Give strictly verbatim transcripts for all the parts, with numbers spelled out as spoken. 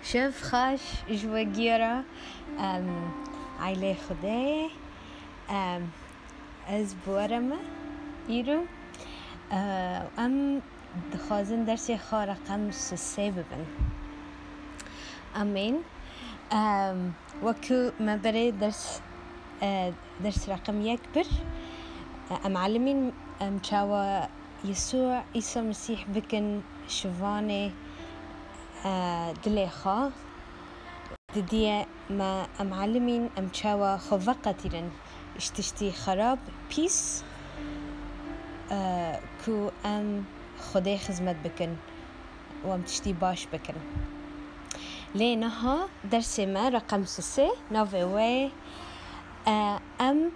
Şev xweş ji we giya re, em, aîleyê Xwedê, em, ez bi we re me îro, e, em dixwazin dersê xwe reqem sisê bibin. Amîn. Em, wekî me berê ders, e, ders reqem yek bir, e, em elimîn, em çawa Yesû Îsa Mesîh bikin şivanê, e, dilê xwe. Didiye me em elimîn em çawa xwe veqetînin ji tiştî xerab, pîs, e, ku em Xwedê xizmet bikin û em tiştî baş bikin. Lê niha dersê me reqem sisê, navê wê, e, em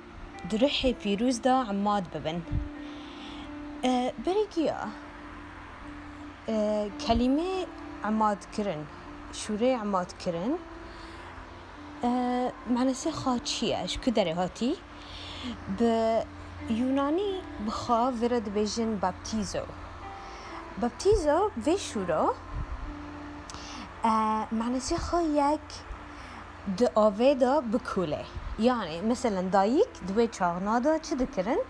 di ruhê pîroz de emad bibin. E, berê giya, e, kelîmê emad kirin, şûrê emad kirin, e, manasê xwe çi ye? Ji ku derê hatî? Bi Yunanî bi xwe vê re dibêjin baptîzo. Baptîzo vê şûro, e, manasê xwe yek di avê de bikule. Yani, meselen, dayik di wê çaxna de çi dikirin?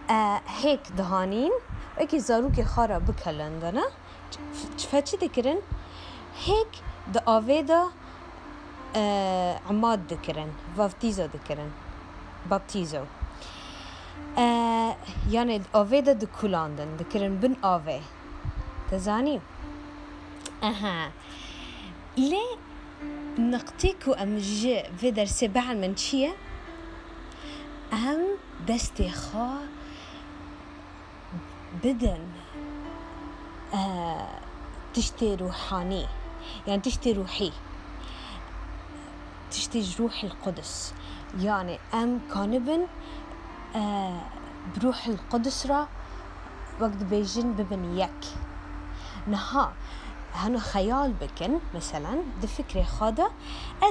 E, hêk dihanîn, wekî zarokê xwe re bikelindine. Çife çi dikirin? Hêk di avê de, e, emad dikirin, vaftîzo dikirin. Baptîzo. E, yani avê de dikulandin, dikirin bin avê. Te zanî? Aha. Lê niqtê ku em ji vê dersê bielmin çi ye? Em destê xwe bidin, e, tiştê ruhanî, yani tiştê ruhî, tiştê ji Ruhil Qudus. Yani em kanibin, e, bi Ruhil Qudus re wek dibêjin bibin yek. Niha heno xeyal bikin, meselen, di fikrê xwe de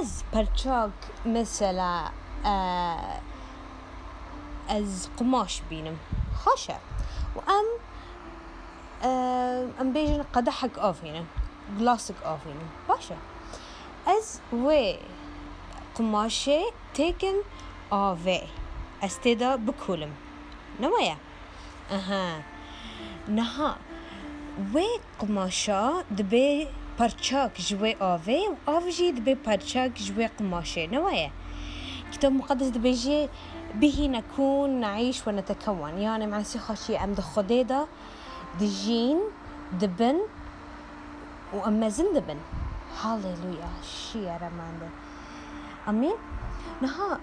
ez perçak, mesela, e, ez qumaş bînim. Xweş e. Û em, e, em bêjin qedehek av hîne, gilasik av hîne. Baş e. Ez wê qumaşê têkim avê. Ez tê de bikûlim. Ne weye? Aha. Niha wê qumaşa dibe parçak ji wê avê û av jî dibe parçak ji wê qumaşê. Ne weye? Kitab Muqeddes dibêje, "Bihi nekûn, neîş ve netekewen." Yani, manasê xwe çi ye? Em di Xwedê de dijîn, dibin û em mezin dibin. Haleluya. Şiye remande. Amîn. Niha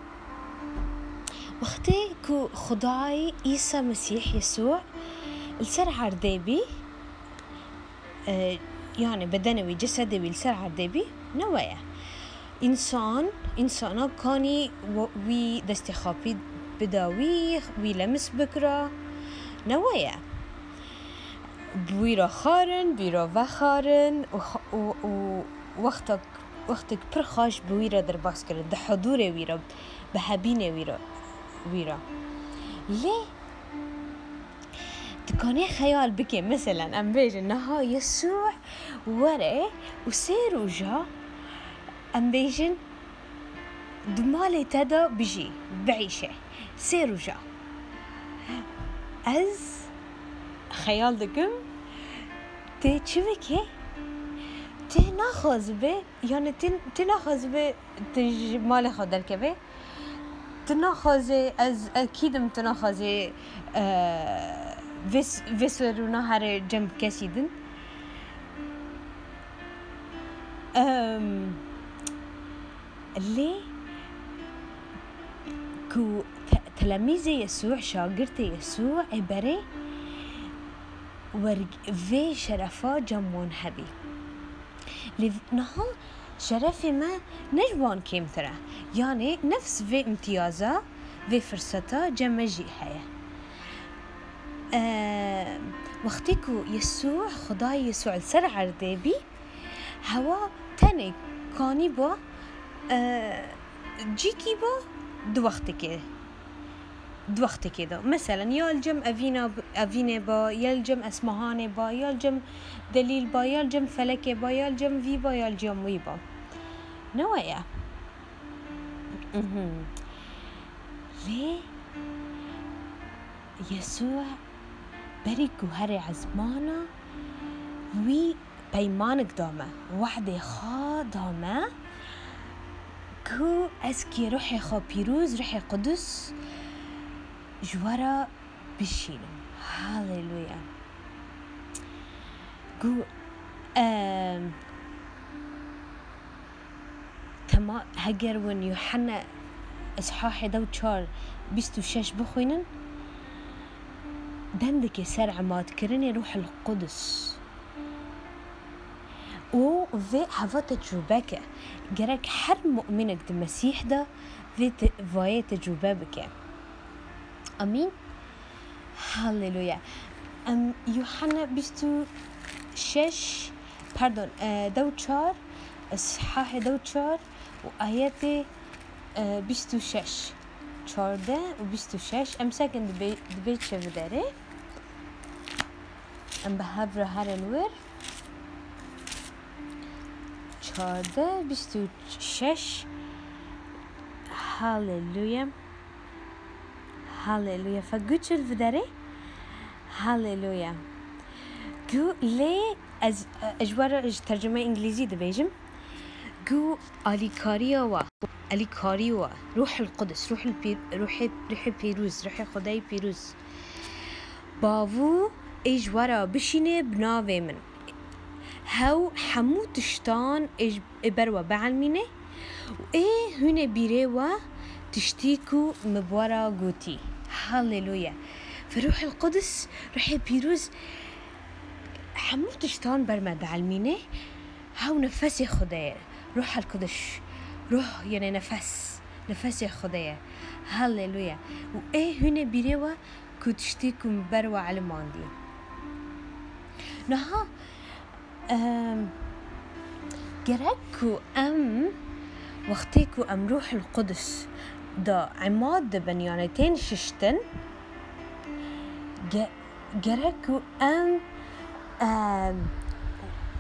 wextê ku Xwedayê Îsa Mesîh Yesû li ser erdê bî, e, yani bedenê wî, cesedê wî li ser erdê bî, ne weye. Însan, însana kanî we-, wî destê xapî bida wî, wî lemis bikira, ne weye. Bi wî re xarin, bi wî re vexarin û xa-, û, û wextek, wextek pir xweş bi wî re derbas kirin, di hudûrê wî re, bi hebînê wî re, wî re. Lê dikanê xeyal bike, meselen, em bêjin, niha Yesû were û sê roja, em bêjin, di malê te de bijî, biîşe. Sê roja. Ez xeyal dikim, tê çi bike? Tê naxwazibe, yani tê, tê naxwazibe tu ji malê xwe derkeve. Tu naxwazê, ez ekîd im tu naxwazê, e, vê s-, vê serûna herê cem kesî din. Em, lê ku te-, telemîzê Yesû, şagirtê Yesû ê berê werg-, vê şerefa cem wan hebî. Lê niha şerefê me ne ji wan kêmtir e. Yanê nefs vê îmtiyaza, vê firseta cem me jî heye. Eee, wextê ku Yesû, Xwedayê Yesû li ser erdê bî, hewa tenê kanîba, eee, cîkîba du wextekê. di wextekê de. Meselen, ya li cem Evîna, Evînê ba, ya li cem Esmahanê ba, ya li cem Delîl ba, ya li cem Felekê ba, ya li cem vî ba, ya li cem wî ba. Ne weye? Mhm. Lê Yesû berî ku here ezmana, wî peymanek da me, wehdê xwe da me ku ez kê ruhê xwe pîroz, ruhê qudus ji we re bişînim. Haleluya. Ku, em, tema, heger win Yuhanna îshahê dew çar bîst û şeş bixwînin, dem dike ser emadkirinê Ruhul Qudus. Û vê heva tecrûbe ke. Gerek her mu'minek di Mesîh de vê te-, vayê tecrûbe bike. Amîn. Haleluya. Em Yuhanna bîst û şeş, pardon, e, dew çar, îshahê dew çar û ayetê, e, bîst û şeş, çardeh û bîst û şeş. Em sekin dibê, dibê çi vî derê. Em bi hev re herin wir. Çardeh, bîst û şeş. Haleluya. Haleluya. Fe gu çi li vî derê? Haleluya. Gu lê ez, ez ji we re ji tercumeyê îngilîzî dibêjim. Gu alîkariya we, alîkarî we, Ruhul Qudus, Ruhul Pîr-, Ruhê, Ruhê Pîrûz, Ruhê Xwedayê Pîrûz. Bavû ê ji we re bişîne bi navê min. Hew hemû tiştan ê ji, ê ber we bielmîne û ê hûnê bîrê we tiştî ku min bi we re gotî. Haleluya. Fe Ruhul Qudus, Ruhê Pîrûz, hemû tiştan ber me dielmîne. Hew nefesê Xwedê ye. Ruhul Qudus. Ruh, yani nefes. Nefesê Xwedê ye. Haleluya. Û ê hûnê bîrê we ku tiştî ku min ber we elimandî. Niha, em, gerek ku em, wextê ku em Ruhul Qudus da emad dibin, yani tên şiştin, ge-, gerek ku em, em,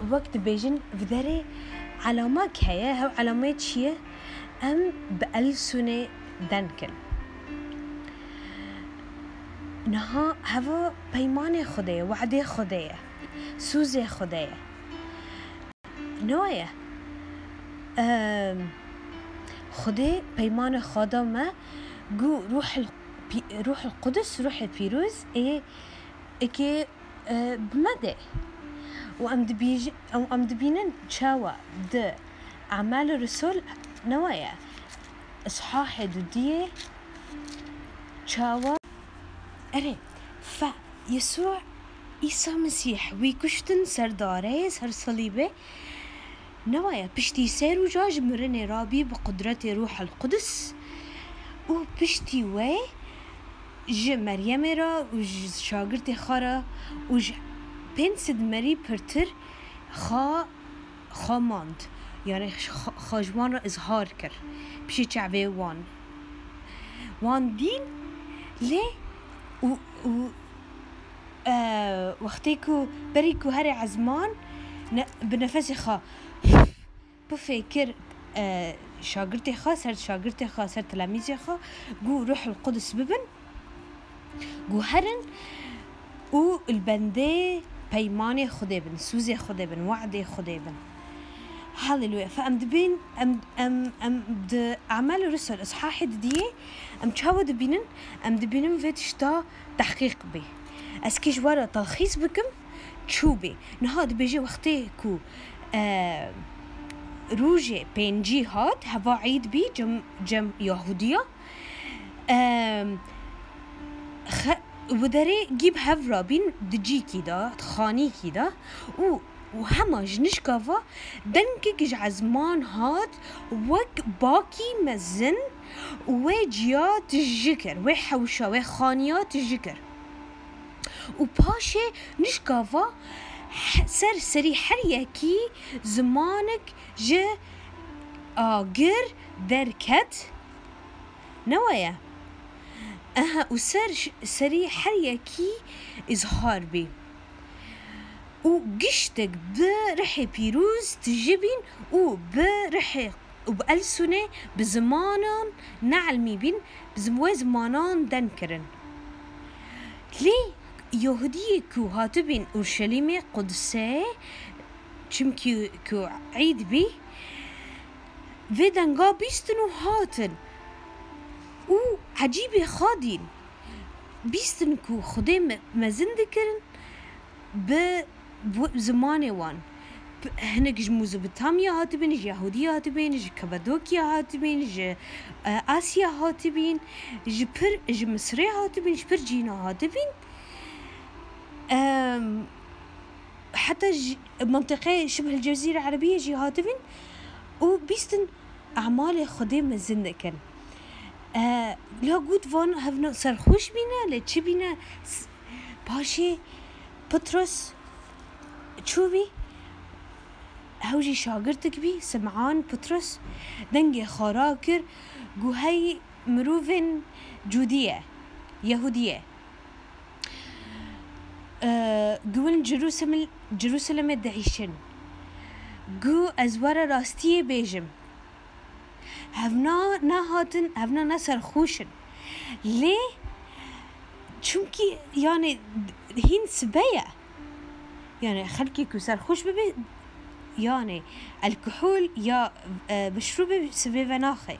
wek dibêjin, vî derê elamek heye, hew elameyê çi ye? Em bi elsûnê denkin. Niha heva peymanê Xwedê ye, wehdê Xwedê ye, sûzê Xwedê ye. Ne weye? Em, Xwedê peymana xwe da me, gu Ruhul Pî-, Ruhul Qudus, Ruhê Pîroz ê, êkê, e, bi me de. Û em dibîj-, û em dibînin çawa di Emal Resul, ne weye? Îshahê dudiyê çawa? Erê, fe Yesû, Îsa Mesîh, wî kuştin ser darê, ser salîbê. Ne waya, piştî sê roja ji mirinê rabî bi qudretê Ruhul Qudus û piştî wê ji Meryemê re û ji şagirtê xwe re û ji pênc sed merî pirtir xwe, xwe mand. Yani xwe, xwe ji wan re izhar kir. Piştî çavê wan. Wan dîn lê û, û, e, wextê ku berî ku here ezman ne, bi nefesê xwe pufê kir, e, şagirtê xwe, ser şagirtê xwe, ser telemîzê xwe, gu Ruhul Qudus bibin, gu herin û li bendê peymanê Xwedê bin, sûzê Xwedê bin, we'dê Xwedê bin. Haleluya. Fe em dibîn, em, em, em di Emal Rusul, îshahê didiyê, em çawa dibînin? Em dibînin vê tişta tehqîq bê. Ez kî ji we re telxîs bikim, çû bê. Niha dibêje wextê ku, e, rojê pêncî hat, heva îd bî, cem, cem Yahudiya, e, xe-, wi derê gî bi hev rabîn di cîkî de, di xanîkî de û, û hema ji nişka va dengek ji ezman hat, wek bakî mezin wê ciya tijî kir, wê hewşa, wê xaniya tijî kir. Û paşê nişka va he-, ser serî her yekî zimanek ji agir derket. Ne weye? Aha, û ser, serî her yekî îzhar bî. Û giştek bi rihê pîroz tije bîn û bi rihê û bi elsûnê bi zimanan neelmî bîn, bi zim-, wê zimanan den kirin. Lê Yahudiyê ku hatibîn Urşelîmê, Qudisê, çimkî ku îd bî, vê denga bîstin û hatin û ecîbê xwe dîn. Bîstin ku Xwedê me-, mezin dikirin bi, bi zimanê wan. P-, hinek ji Mezopotamya hatibin, ji Yahudiya hatibin, ji Kapadokya hatibin, ji, e, Asya hatibin, ji pir, ji Misirê hatibin, ji pir cîna hatibin. Em, heta ji mentiqeyê Şibhil Cezîre Erebiyê jî hatibin û bîstin emalê Xwedê mezin dikin. E, la got van hevna serxweş bîne, lê çi bîne? S-, paşê Petros çû bî, hew jî şagirtik bî, Sim'an Petros, dengê xwe rakir, got, hey mirovên Cûdiye, Yehûdiye, e, got, hûn Cerûsem-, Cerûsalemê diêşin. Got, ez we re rastiyê bêjim. Hevna nehatin, hevna ne serxweş in. Lê çimkî, yani, hîn sibe ye. Yani, xelkê ku serxweş bibe, yani, alkohol ya, e, meşrûbe sibê venaxe.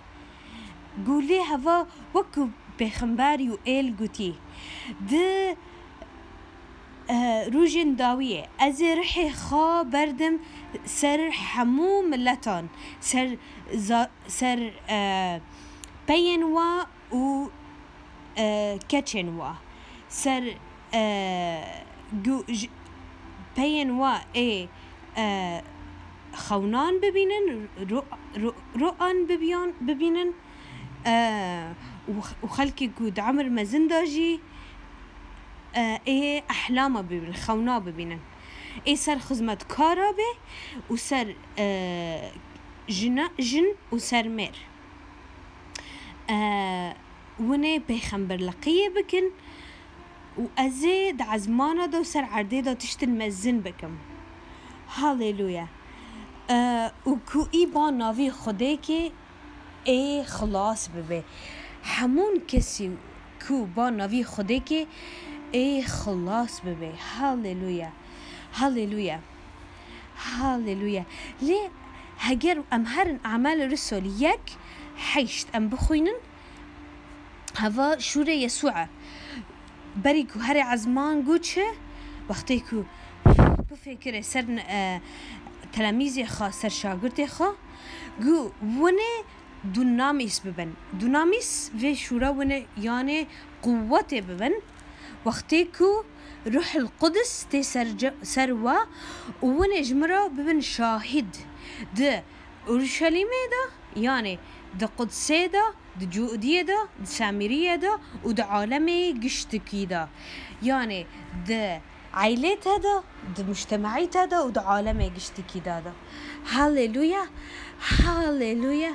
Got, lê heva wek ku pêxember û êl gotî, di, e, rojên dawiyê, ez ê rihê xwe berdim ser hemû miletan, ser za-, ser, e, peyên we û, e, keçên we, ser, e, gu-, j-, peyên we ê, e, xewnan bibînin, ru-, ru-, ru'an bibiyan, bibînin, e, û x-, û xelkê ku di emir mezin de jî, e, ê ehlama bibînin, xewna bibînin. Ê ser xizmetkara be û ser, e, jina, jin û ser mêr. E, winê pêxemberliqiyê bikin û ez ê di ezmana de û ser erdê de tiştin mezin bikim. Haleluya. E, û ku î ba navî Xwedêkê ê xilas bibe. Hemûn kesî ku ba navî Xwedêkê ê xilas bibe. Haleluya. Haleluya. Haleluya. Lê heger em herin E'mal Rusul yek heşt em bixwînin, heva şûrê Yesû e. Berî ku herê ezman got çi, wextê ku bifêkire ser, e, telemîzê xwe, ser şagirtê xwe, got, winê dunamîs bibin. Dunamîs vê şûra winê, yanê quwetê bibin. Wextê ku Ruhul Qudus tê ser ce-, ser we û winê ji min re bibin şahid di Uruşelîmê de, yanê di Qudsê de, di Cûdiyê de, di Samîriyê de û di alemê giştikî de. Yanê di aîlê te de, di mujtemaî te de û di alemê giştikî de de. Haleluya, haleluya,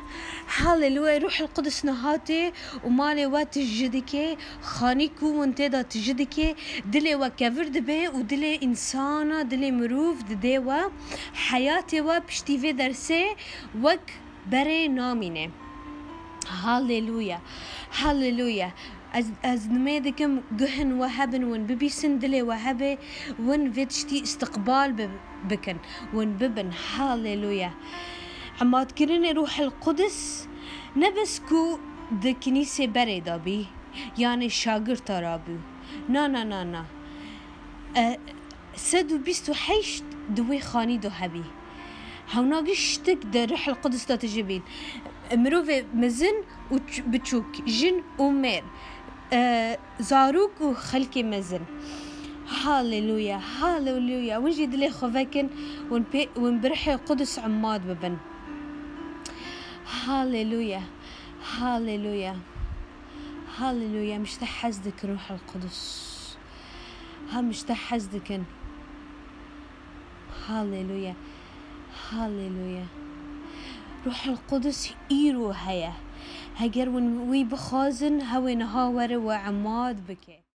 haleluya. Ruhul Qudus niha tê û malê we tijî dike, xanî ku hûn tê de tijî dike, dilê we kevir dibe û dilê însana, dilê mirov didê we. Heyatê we piştî vê dersê wek berê namîne. Haleluya. Haleluya. Ez, ez nimê dikim, guhên we hebin, win bibîsin, dilê we hebe, win vê tiştî istiqbal bi-, bikin, win bibin. Haleluya. Emadkirinê Ruhul Qudus ne bes ku di kinîsê berê de bî, yanê şagirta re bû. Na, na, na, na. E, sed û bîst û heşt di wê xanî de hebî. Hewna giştik di Ruhul Qudus de tije bîn. Mirovê mezin û ç-, biçûk, jin û mêr, e, zarok û xelkê mezin. Haleluya, haleluya. Win jî dilê xwe vekin, win pê, win bi Ruhê Qudus emad bibin. Haleluya, haleluya. Haleluya. Em ji te hez dikin Ruhul Qudus. Em ji te hez dikin. Haleluya. Haleluya. Ruhul Qudus îro heye. Heger hûn wî bixwazin, hewê niha were we emad bike.